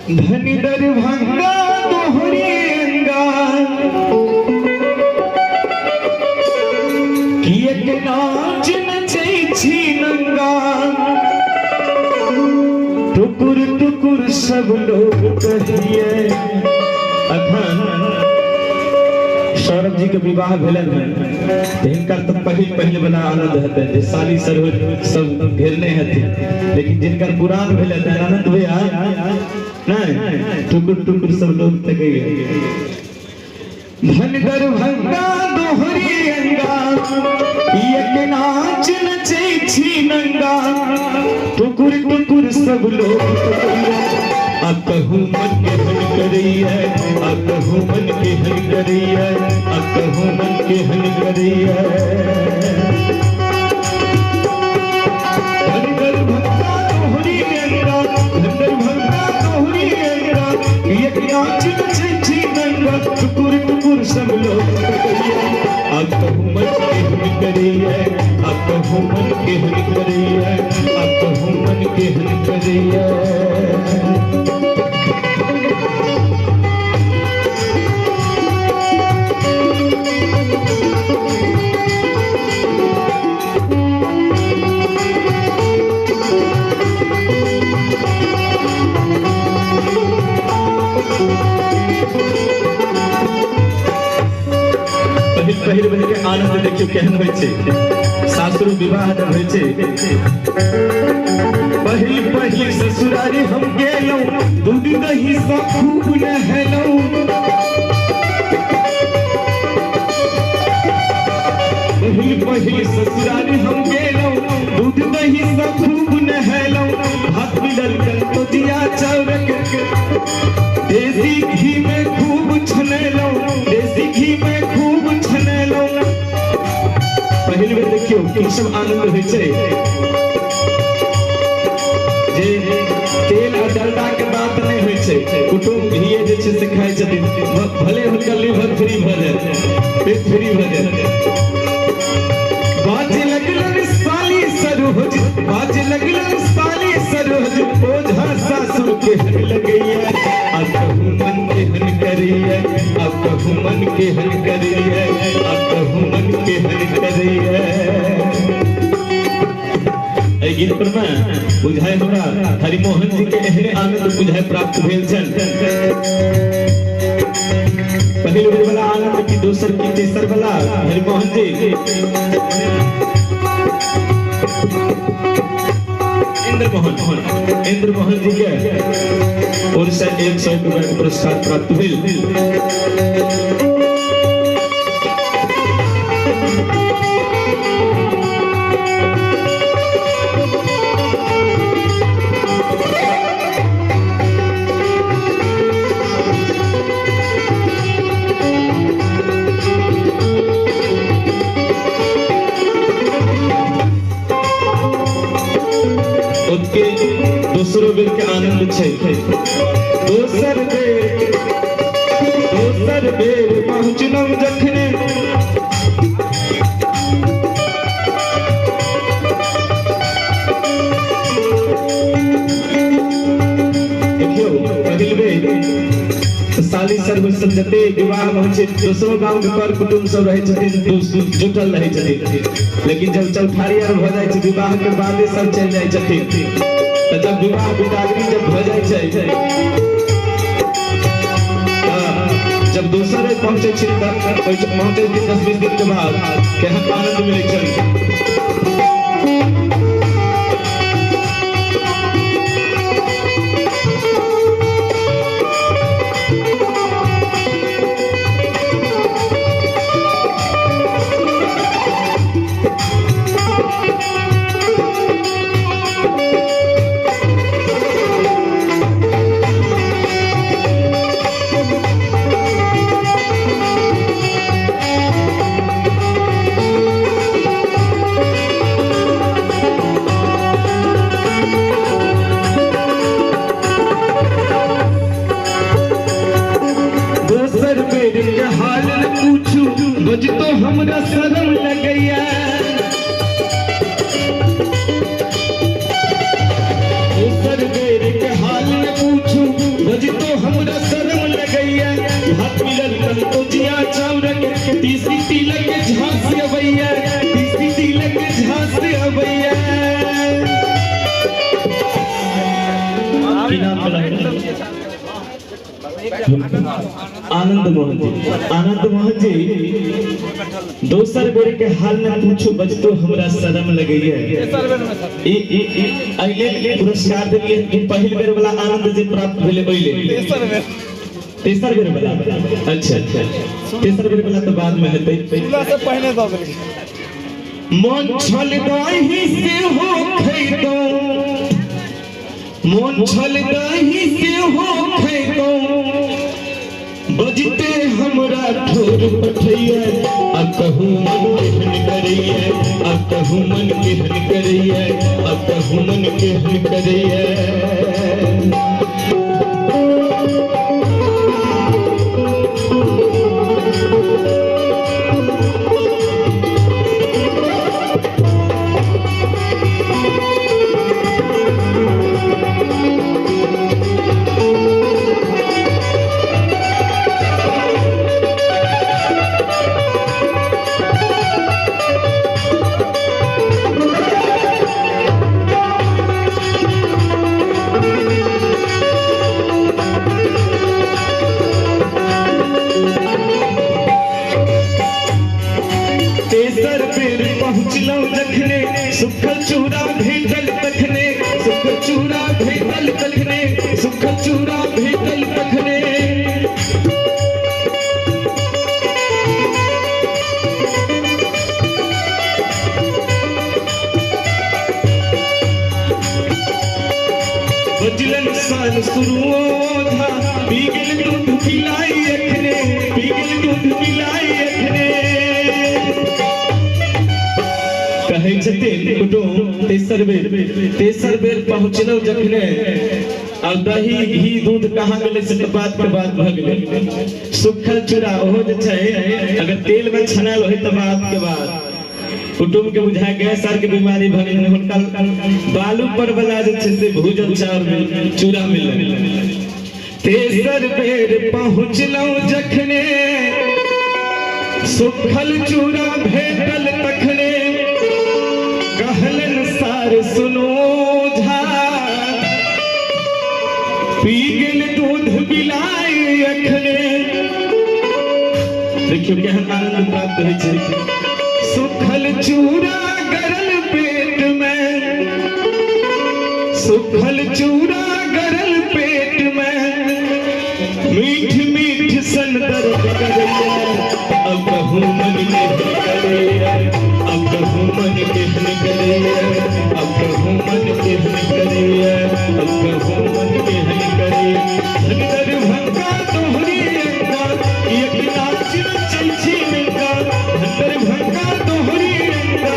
धनी दरभंगा दोहरी अंगा किएक नाच नचै छी नंगा टुकुर टुकुर सब लोग कहिए। अखन सौरभ जी के विवाह भेलनि हन तऽ हिनकर तऽ पहिल पहिल वाला आनंद हेतनि जे साली सरोज सब घेरने हेथिन, लेकिन जिनकर पुरान भेल हेतनि आनंद भैया नहीं टुकुर टुकुर सब लोग तकैया। धन दरभंगा दोहरी अंगा एक नाच नचै छी नंगा टुकुर टुकुर सब लोग तकैया। आ कहू मन के हन करैया, आ कहू मन के हन करैया, आ कहू मन के हन करैया। धन दरभंगा दोहरी अंगा, धन दरभंगा दोहरी अंगा एक नाच नचै छी नंगा टुकुर टुकुर सब लोग तकैया। आ कहू मन के हन करैया, आ कहू मन के हन करैया, आ कहू मन के हन करैया। पहिल पहिल बेर के आनंद देखियो केहन होइ छै। सासुर विवाह जब होइ छै पहिल पहिल ससुरारी हम गेलहुँ, दूध दही सँ खूब नहेलहुँ। पहिल पहिल ससुरारी हम गेलहुँ, दूध दही सँ खूब नहेलहुँ। भात मिलल कंतोजिया चाउरक, देसी घी में खूब छनेलहुँ, देसी घी में खूब छनेलहुँ। पहिल बेर देखियौ की सब आनंद होइ छै जे तेल आ डलडा के बात नहीं होइ छै, कुटुम्ब घीए जे छै से खाइ छथिन, भले हुनकर लीवर फ्री भऽ जाय, पेट फ्री भऽ जाय। बाजे लगलन साली सरोज, बाजे लगलन साली सरोज, ओझा सासुर के हन लगैया। आ कहू मन के हन करैया, आ कहू मन के हन करैया, आ कहू मन के हन करैया। एहि गीत पर में बुझाय हमरा हरिमोहन जी के एहने आनंद बुझाय प्राप्त भेल छनि। पहिल बेर वाला आनंद की दोसर की तेसर वाला हरिमोहन जी। इंद्रमोहन, इंद्रमोहन जी के ओर से 100 रुपया के पुरस्कार प्राप्त भेल। ओतके दोसरो बेर के आनंद छै। दोसर बेर, दोसर बेर पहुँचलहुँ जखने देखियौ पहिल बेर साली सर्व सब जते विवाह होइ छै दोसरो गांव के कर कुटुम्ब सब रहै छथिन, जुटल रहै छथिन, लेकिन जब चौठारी आर भऽ जाइ छै विवाह के बादे सब चलि जाइ छथिन। तऽ जब विवाह बिदागरी जब भऽ जाइ छै जब दोसर बेर पहुँचै छी तऽ पहुँचै छी 10-20 दिन के बाद केहन आनंद मिलै छै। दोसर बेर के हाल न पूछू बजतो हमरा शरम लगैया। दोसर बेर के हाल न पूछू बजतो हमरा शरम लगैया। भात मिलल कंतोजिया चाउरक, तीसी तिलक झांस अबैया, तीसी तिलक झांस अबैया। की नाम भेलै? आनंद मोहन जी। आनंद मोहन जी दोसर बेर के हाल न पूछू, बजतो हमरा शरम लगैया। ई ई ई अइले पुरस्कार देलियै कि पहिल बेर वाला आनंद जी प्राप्त भेलै ओइले? तेसर बेर वाला। अच्छा अच्छा, तेसर बेर वाला तो बाद में हेतै। से पहिने दऽ देलकै। मन छल दही सेहो खैतौं, मन छल दही सेहो खैतौं, बजते हमरा ठोर पठैया। आ कहू मन केहन करैया, आ कहू मन केहन करैया, आ कहू मन केहन करैया। तेसर बेर पहुँचलहुँ जखने, सुखल चूड़ा भेटल तखने, सुखल चूड़ा भेटल तखने, सुखल चूड़ा भेटल तखने। बजलन सान सुरू ओझा, पी गेल दूध पिलाई अखने, पी गेल दूध पिलाई अखने। कहै छथिन कुटुम तेसर बेर पहुँचलहुँ जखने, आ दही घी दूध कहाँ गेलै से तऽ बात के बात भऽ गेलै। सुखल चूड़ा ओहो जे छै अगर तेल में छनायल होय तऽ बात के बात। कुटुम के बुझाय गैस आर के बीमारी भऽ गेलै, हुनका बालू पर वाला जे छै से भूजल चाउर मिल चूड़ा मिलल। तेसर बेर पहुँचलहुँ जखने, सुखल चूड़ा भेटल तखने, कहलन सार सुनो झा, पी गेल दूध बिलाई अखने। देखियौ केहन आनंद प्राप्त होइ छै। सुखल चूड़ा गरल पेट में, सुखल चूड़ा गरल पेट में, मीठ मीठ सन दर्द करैया। अब कहू मन केहन करैया, अब कहू मन केहन करैया, अब कहू मन केहन करैया, अब कहू मन केहन करैया। धन दरभंगा तोहरी अंगा, एक नाच नचै छी नंगा। धन दरभंगा तोहरी अंगा,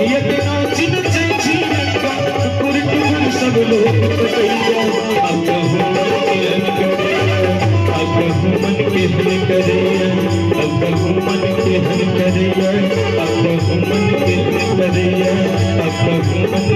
एक नाच नचै छी नंगा। टुकुर टुकुर सब लोग तकैया। अब कहू मन केहन करैया, अब कहू मन केहन करैया, अब कहू मन केहन करैया, अब कहू मन केहन करैया, अब कहू मन